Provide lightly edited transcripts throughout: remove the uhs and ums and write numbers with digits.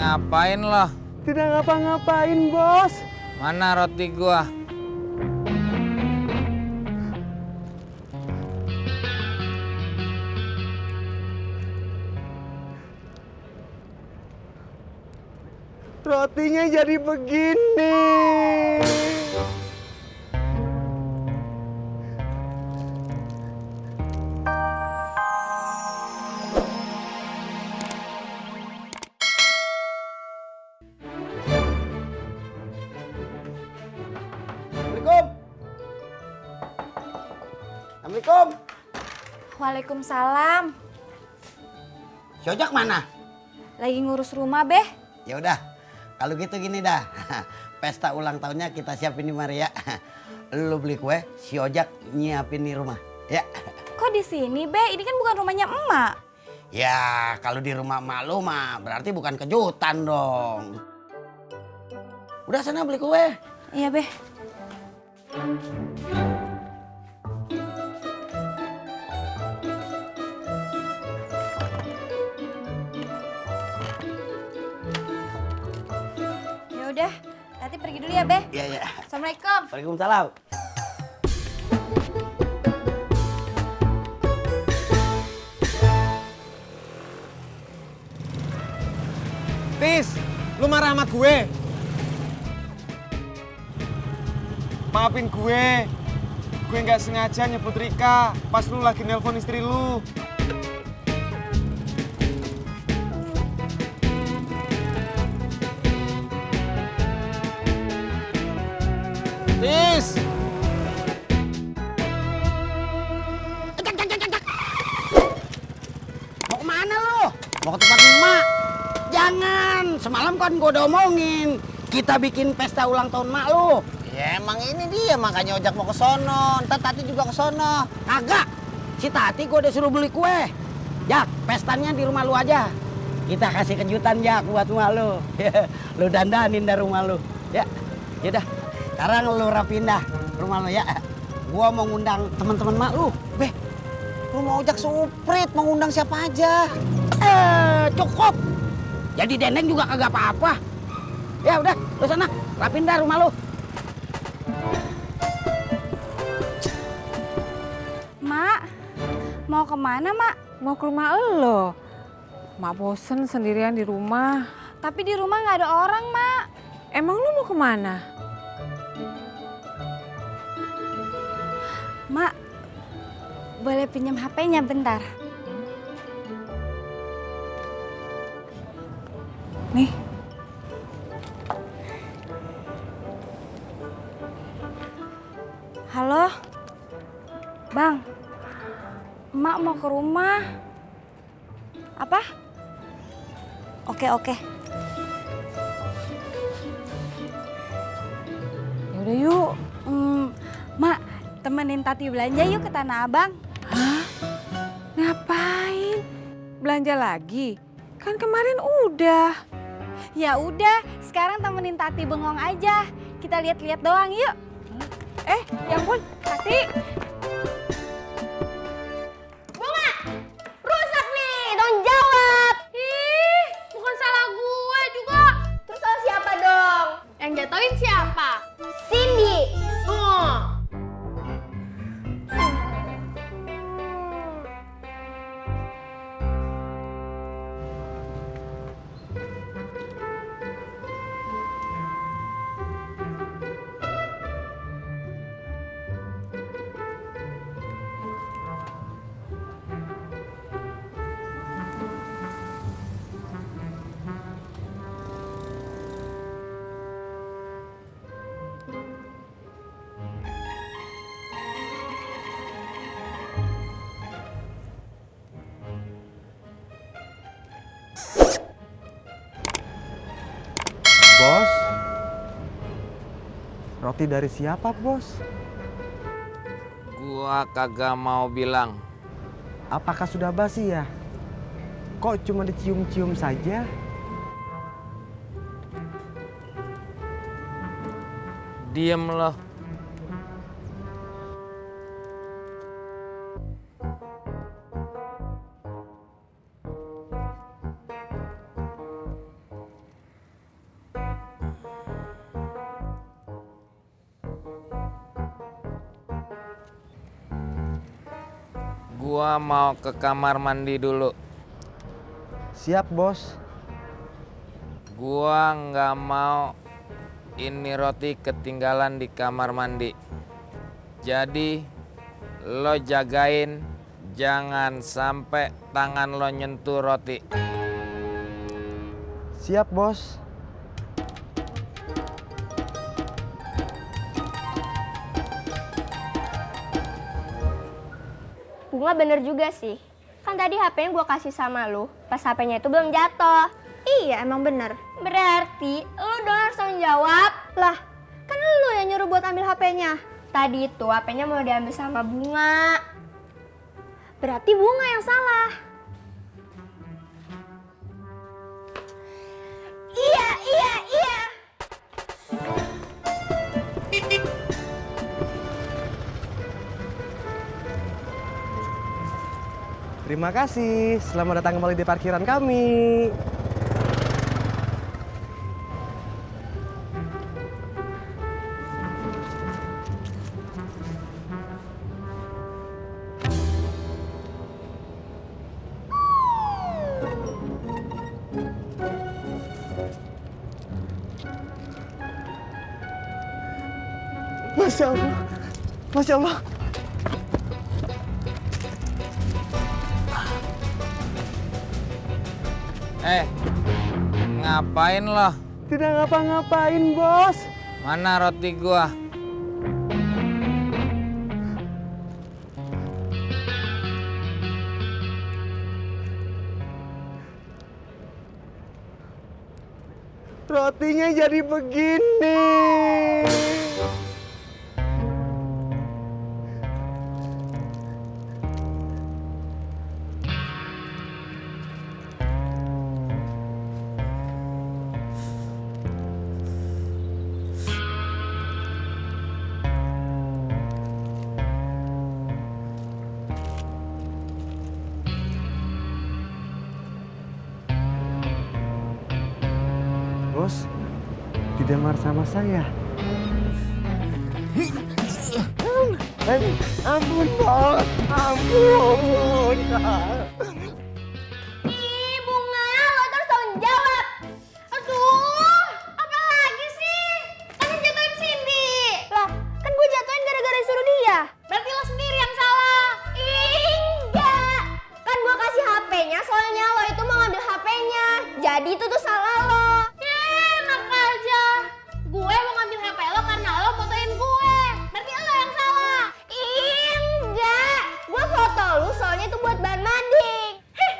Ngapain lo? Tidak ngapa-ngapain, Bos. Mana roti gua? Rotinya jadi begini. Assalamualaikum. Assalamualaikum. Waalaikumsalam. Si Ojak mana? Lagi ngurus rumah, Beh. Ya udah, kalau gitu gini dah. Pesta ulang tahunnya kita siapin di Maria. Lu beli kue, si Ojak nyiapin di rumah. Ya. Kok di sini, Beh? Ini kan bukan rumahnya emak. Ya, kalau di rumah emak lu mah berarti bukan kejutan dong. Udah sana beli kue. Iya, Beh. Ya udah, Tati pergi dulu ya, Beh. Iya, iya. Assalamualaikum. Waalaikumsalam. Tis, lu marah sama gue? Maafin gue nggak sengaja nyebut Rika pas lu lagi nelpon istri lu. Tis! Mau kemana lu? Mau ke tempat emak? Jangan, semalam kan gua udah omongin. Kita bikin pesta ulang tahun emak lu. Ya emang ini dia makanya Ojak mau ke sono. Ntar Tati juga ke sono. Kagak, si Tati gua udah suruh beli kue. Jak, pestanya di rumah lu aja. Kita kasih kejutan Jak buat emak lu. Lu dandanin dari rumah lu. Ya, yaudah. Sekarang lu rapiin dah rumah lu ya. Gua mau ngundang teman-teman emak lu. Beh, rumah Ojak suprit mau ngundang siapa aja. Cukup. Jadi Dendeng juga kagak apa-apa. Ya udah, lu sana rapiin dah rumah lu. Mak, mau kemana, Mak? Mau ke rumah lo. Mak bosen sendirian di rumah. Tapi di rumah nggak ada orang, Mak. Emang lu mau kemana? Mak, boleh pinjam HP-nya bentar? Nih, Halo? Bang, Emak mau ke rumah. Apa? Oke. yaudah yuk. Mak, temenin Tati belanja yuk ke Tanah Abang. Hah? Ngapain? Belanja lagi? Kan kemarin udah. Ya udah, sekarang temenin Tati bengong aja. Kita lihat-lihat doang yuk. Ya ampun, Tati. Rusak nih, tanggung jawab. Ih, bukan salah gue juga. Terus salah siapa dong? Yang jatuhin siapa? Cindy. Oh. Bos, roti dari siapa, Bos? Gua kagak mau bilang. Apakah sudah basi ya? Kok cuma dicium-cium saja? Diem lo. Gua mau ke kamar mandi dulu. Siap, Bos. Gua nggak mau ini roti ketinggalan di kamar mandi. Jadi lo jagain jangan sampai tangan lo nyentuh roti. Siap, Bos. Bunga bener juga sih. Kan tadi HP-nya gue kasih sama lu, pas HP-nya itu belum jatuh. Iya, emang bener. Berarti lu dong harus tanggung jawab. Lah, kan lu yang nyuruh buat ambil HP-nya. Tadi itu HP-nya mau diambil sama Bunga. Berarti Bunga yang salah. Iya. Terima kasih. Selamat datang kembali di parkiran kami. Masya Allah. Masya Allah. Ngapain lo? Tidak ngapa-ngapain, Bos. Mana roti gua? Rotinya jadi begini. Bos, tidak marah sama saya. Ampun, Bos. Ampun. Ih, Bunga, lo terus tanggung jawab. Aduh, apa lagi sih? Kan yang jatuhin Cindy. Lah, kan gue jatuhin gara-gara disuruh dia. Berarti lo sendiri yang salah. Ih, enggak. Kan gue kasih HP-nya, soalnya lo itu mau ngambil HP-nya. Jadi itu tuh salah lo. Enak aja. Gue mau ngambil HP lo karena lo fotoin gue. Berarti lo yang salah. Ih, enggak. Gue foto lu soalnya itu buat bahan mading. Heh,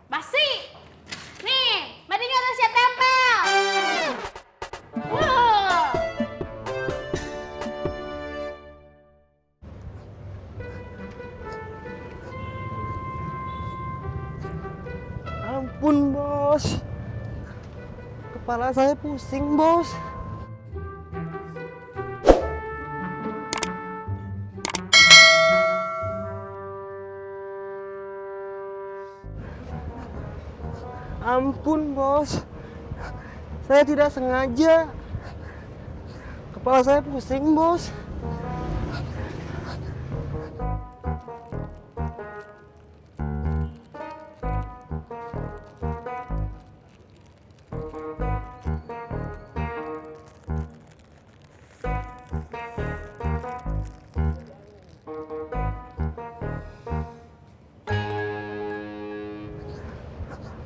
basi. Nih, madingnya udah siap tempel. Ampun, Bos. Kepala saya pusing, Bos. Ampun, Bos. Saya tidak sengaja. Kepala saya pusing, Bos.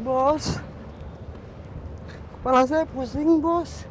Bos, kepala saya pusing, Bos.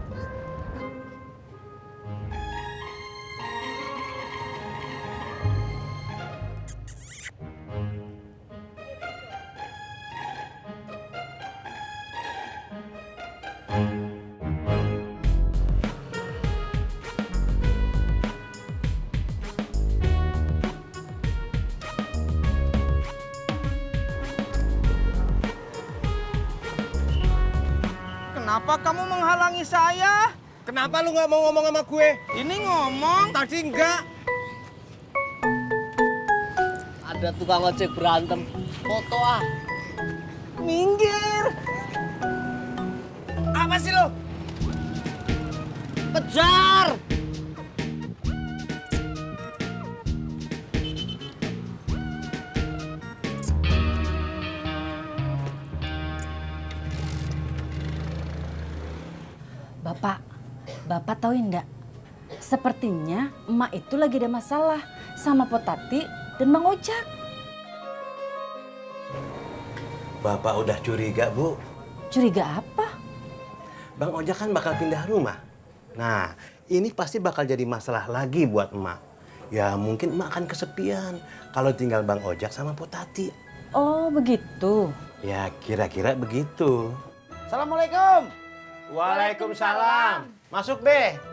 Kenapa kamu menghalangi saya? Kenapa lu nggak mau ngomong sama gue? Ini ngomong. Tadi enggak. Ada tukang ojek berantem. Foto ah. Minggir. Apa sih lo? Kejar. Bapak tahu enggak? Sepertinya emak itu lagi ada masalah sama Potati dan Bang Ojak. Bapak udah curiga, Bu. Curiga apa? Bang Ojak kan bakal pindah rumah. Nah, ini pasti bakal jadi masalah lagi buat emak. Ya mungkin emak akan kesepian kalau tinggal Bang Ojak sama Potati. Oh begitu. Ya kira-kira begitu. Assalamualaikum. Waalaikumsalam. Masuk deh.